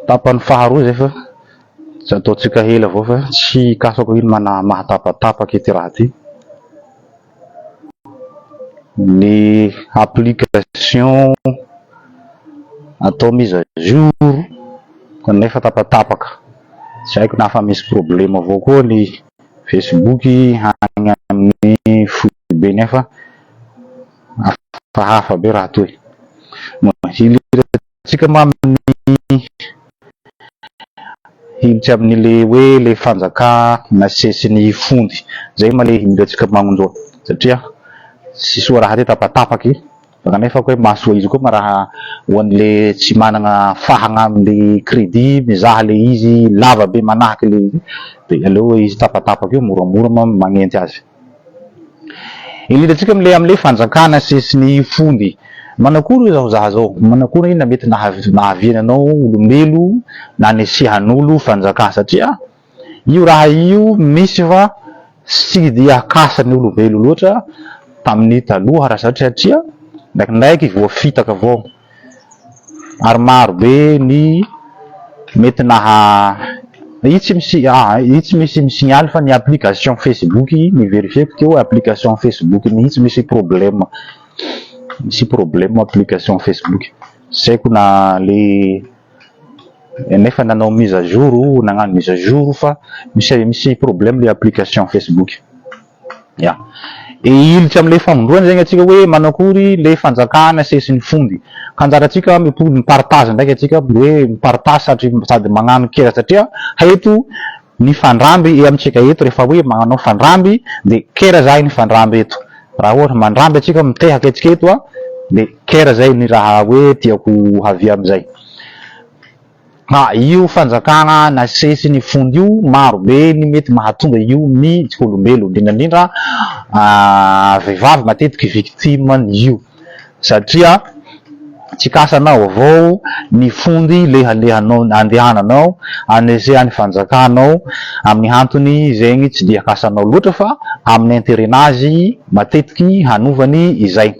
Tapany faharoa zay fa tsy ataontsika ela avao fa tsy kasako ino mana mahatapatapaky ity raha ty. Ny application atao mise à jour kanefa tapatapaka, tsy haiko na fa misy problème avao koa ny Facebook agny amin'ny foibe nefa hafahafa be raha toy. Tsika moa amin'ny hiditra amin'ile hoe le fanjakà nasesiny fondy zay ma le hidirantsika magnonjoa satria tsy soa raha ty tapatapaky fa kanefa koa hoe mahasoa izy koa ma raha ho an'le tsy managna fahagna amle crédit mizaha le izy lava be manahaky le izy de aleo izy tapatapaky io moramora ma magnenty azy. Indrindra antsika amle amle fanjakana sy sy ny fondy. Manakory izao za zao? Manakory inona mety nahaviany anao olombelo nanesihan'olo fanjakana satria io raha io misy fa tsy dia kasan'ny olombelo loatra tamin'ny taloha raha satria ndraikindraiky voafitaka avao. Ary maro be ny mety naha io tsy misy io tsy misy mi-signale fa ny application Facebook ni-verifier-ko teo application Facebook mihitsy misy problème, misy problème application Facebook, tsy haiko na le nefa nanao mise à jour nagnano mise à jour fa misy misy problème le application Facebook. Ya. Hihilitra amin'ilay famondroana zegny antsika hoe manakory le fanjakana sesiny fondy. Ka anjarantsika mipo- mi-partage ndraiky antsika hoe mi-partage satry sady magnano kera satria eto ny fandramby e amintsika eto rehefa hoe magnanao fandramby de kera zay ny fandramby eto. Raha ohatra mandramby antsika mitehaka antsika eto a de kera zay ny raha hoe tiako havia amizay. Fa io fanjakana nasesy ny fondy io maro be ny mety mahatonga io ny tsy olombelo indrindra indrindra vehivavy matetiky victime ny io satria tsy kasanao avao ny fondy lehalehanao andehananao anesehan'ny fanjakanao amin'ny antony zegny tsy dia kasanao loatra fa amin'ny interet nazy matetiky hanovany izay.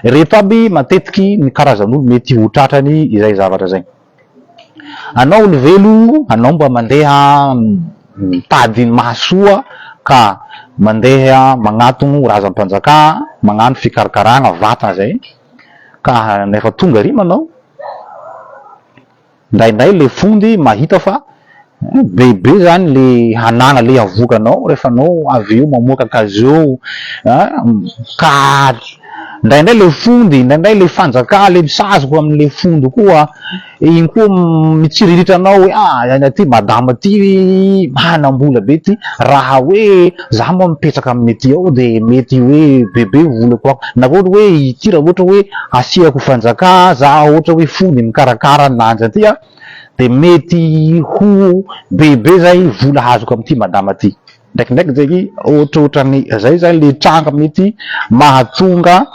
Ireto aby matetiky ny karazan'olo mety ho tratrany izay zavatra zay. Anao olombelo, anao mba mandeha mitady ny mahasoa ka mandeha magnatogno razam-panjakà, magnano fikarakaragna vatana zay, ka rehefa tonga rima anao, Indraindray le fondy mahita fa bebe zany le hanagna le avokanao rehefa anao avy eo mamoaka casiot an, ka indraindray le fondy, indraindray le fanjakà le misazoko amle fondy koa iny koa mitsiriritra anao hoe ah ty madama ty manam-bola be ty, raha hoe za moa mipetraka amin'ny aty ao de mety hoe bebe volako ao, na koa hoe ity raha ohatra hoe asiako fanjakà za ohatra hoe fony mikarakara ny lanja aty a, de mety ho bebe zay vola azoko amin'ity madama ty, ndraikindraiky zay ohatrohatran'ny zay zany le tranga mety mahatonga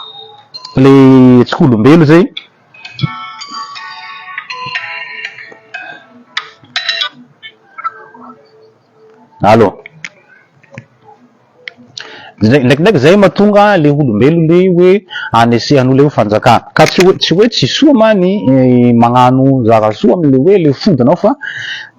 le tsikolombelo zay. Allô. Ndraikindraiky zay mahatonga le olombelo le hoe anesehan'olo eo fanjakana. Ka tsy hoe tsy hoe tsy soa ma ny magnano zava-soa amle hoe le fodinao fa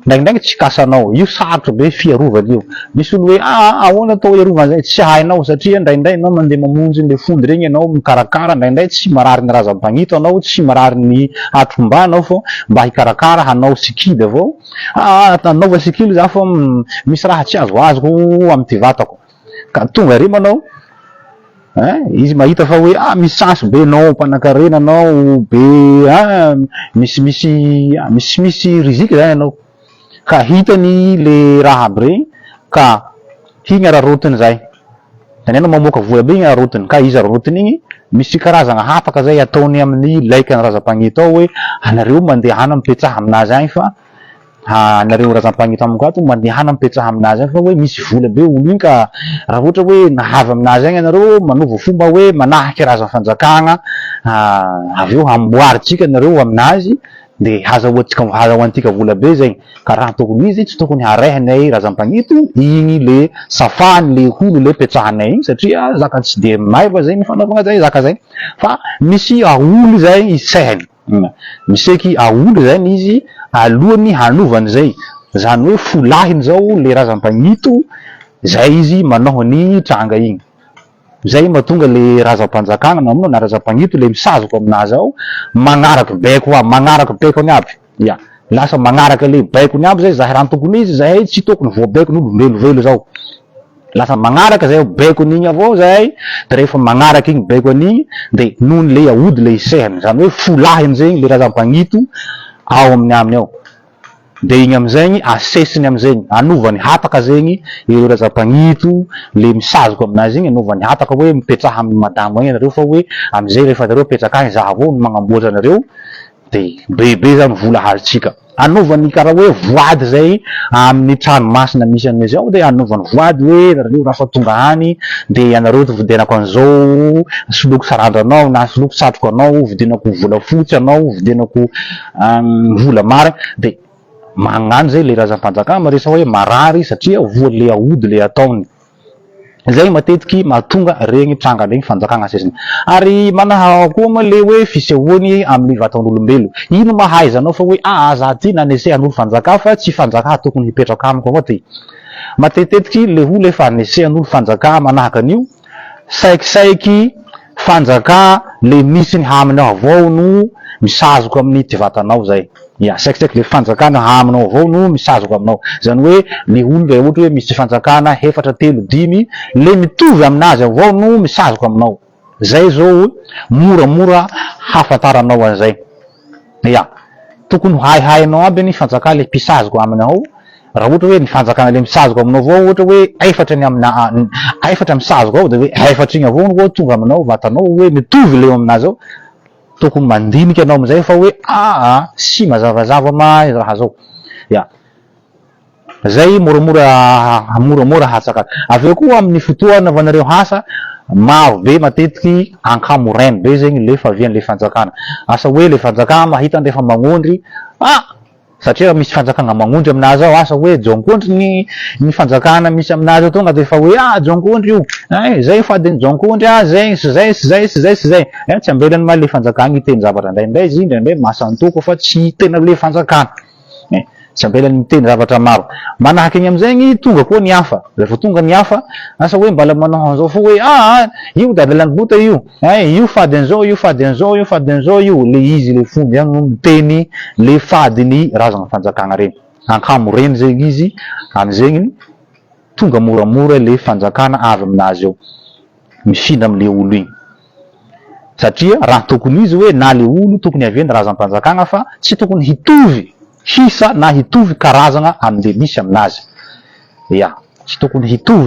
ndraikindraiky tsy kasanao. Io sarotro be fiarovana io. Misy olo hoe aa ahoana atao hiarovana zay? Tsy hainao satria ndraindray enao mandeha mamonjy le fondy regny enao mikarakara ndraindray tsy marary ny razam-pagnito anao, tsy marary ny hatromba anao fô mba hikarakara hanao sikidy avao. Aa anaova sikily za fa misy raha tsy azoazoko amin'ity vatako. Ka tonga ary manao hein, izy mahita fa hoe ah misy chance be nao mpanakarena anao be hein, misy misy misy misy rizika zany anao. Ka hitany le raha aby regny ka iny araraotiny zay. Zany hoe anao mamoaka vola be igny araraotiny, ka izy araraotiny igny misy karazagna hataka zay ataony amin'ny laikan'ny razam-pagnito ao hoe anareo mandehana mipetsaha aminazy agny fa anareo razam-pagnito amiko ato mandehana mipetsaha aminazy agny fa hoe misy vola be olo igny ka raha ohatra hoe nahavy aminazy agny anareo manova fomba hoe manahaky razam-fanjakagna avy eo hamboarintsika anareo aminazy. De hazahoantsika hazahoantsika vola be zegny, ka raha tokony izy tsy tokony harehanay razam-pagnito igny le safany le holo le petrahanay igny satria zaka tsy de maiva zegny fanaovagna zay zaka zay fa misy aoly zay isehany, miseky aoly zany izy alohany hanovany zay, zany hoe folahiny zao le razam-pagnito zay izy manao an'igny tranga igny. Zay mahatonga le razam-panjakana na na razam-pagnito le misazoko aminazy ao magnaraky baiko aby, magnaraky baikony aby, ya, lasa magnaraka le baikony aby zay zahay raha ny tokony izy zahay tsy tokony voabaikon'olo velovelo zao, lasa magnaraka zay baikony igny avao zahay de rehefa magnaraka igny baikony igny de noho ny le aody le isehany, zany hoe folahiny zegny le razam-pagnito ao amin'ny aminy ao. De igny amizegny asesiny amizegny, anovany hataka zegny ireo razam-pagnito le misazoko aminazy igny, anaovany hataka hoe mipetraha amin'ny madamo agny ianareo fa hoe amizay rehefa nareo mipetraka agny za avao no magnamboatra anareo de bebe zany vola azontsika. Anaovany karaha hoe voady zay amin'ny trano masina misy an'izy ao de anaovany voady hoe nareo raha fa tonga any de ianareo to vidianako an'izao, soloiko sarandra anao na soloiko satroko anao, vidianako volafotsy anao, vidianako vola marina de magnano zay le razam-panjakana miresaka hoe marary satria voa le aody le ataony, zay matetiky mahatonga regny tranga regny fanjakana sesiny ary manaha koa moa le hoe fisehoany amin'ny vatan'olombelo, ino ma ahaizanao fa hoe aa za ty nanesehan'olo fanjaka fa tsy fanjaka tokony hipetraka amiko avao ty, matetitetiky le olo efa anesehan'olo fanjaka manahaka an'io Saikisaiky fanjaka le misy ny haminao avao no misazoko amin'ny ty vatanao zay. Ya, saikisaiky le fanjakana haminao avao no misazoko aminao. Zany hoe le olo le ohatra hoe misy fanjakana efatra, telo, dimy, le mitovy aminazy avao no misazoko aminao. Zay zao moramora hafantaranao an'izay. Ya, tokony ho haihainao aby ny fanjakà le mpisazoko aminy ao, raha ohatra hoe ny fanjakana le misazoko aminao avao ohatra hoe efatra ny amina efatra misazoko ao de hoe efatra igny avao no tonga aminao vatanao hoe mitovy le eo aminazy ao, tokony mandinika anao amizay fa hoe aa sy mazavazava ma raha zao, ya. Zay moramora moramora hatsaka. Avy eo koa amin'ny fotoa anaovanareo asa, maro be matetiky ankamorainy be zegny le favian'le fanjakana. Asa hoe le fanjakana mahita rehefa magnondry, ah! Satria misy fanjakana magnondry aminazy ao, asa hoe jonkondry ny ny fanjakana misy aminazy ao tonga de efa hoe ah jonkondry io, ein zay fadin'ny jonkondry ah zay sy zay sy zay sy zay sy zay. Ein tsy ambelany ma le fanjakana hiteny zavatra indraindray izy indraindray masan-toko fa tsy tena le fanjakana. Eh, tsy avelany miteny zavatra maro. Manahaka iny amin'izay ny tonga koa ny hafa. Rehefa tonga ny hafa, asa hoe mbala manao an'izao fo hoe ah, ah io dadan'i bota io, eh, io fady an'izao, io fady an'izao, io fady an'izao io. Le izy le fomba ihany no miteny le fadin'ny razana fanjakana reny. Ankamo reny zegny izy amin'izegny tonga moramora le fanjakana avy aminazy eo. Mifindra amle olo igny. Satria raha tokony izy hoe na le olo tokony avy eny razam-panjakana fa tsy tokony hitovy hisa na hitovy karazagna amle misy aminazy. Ya, tsy tokony hitovy.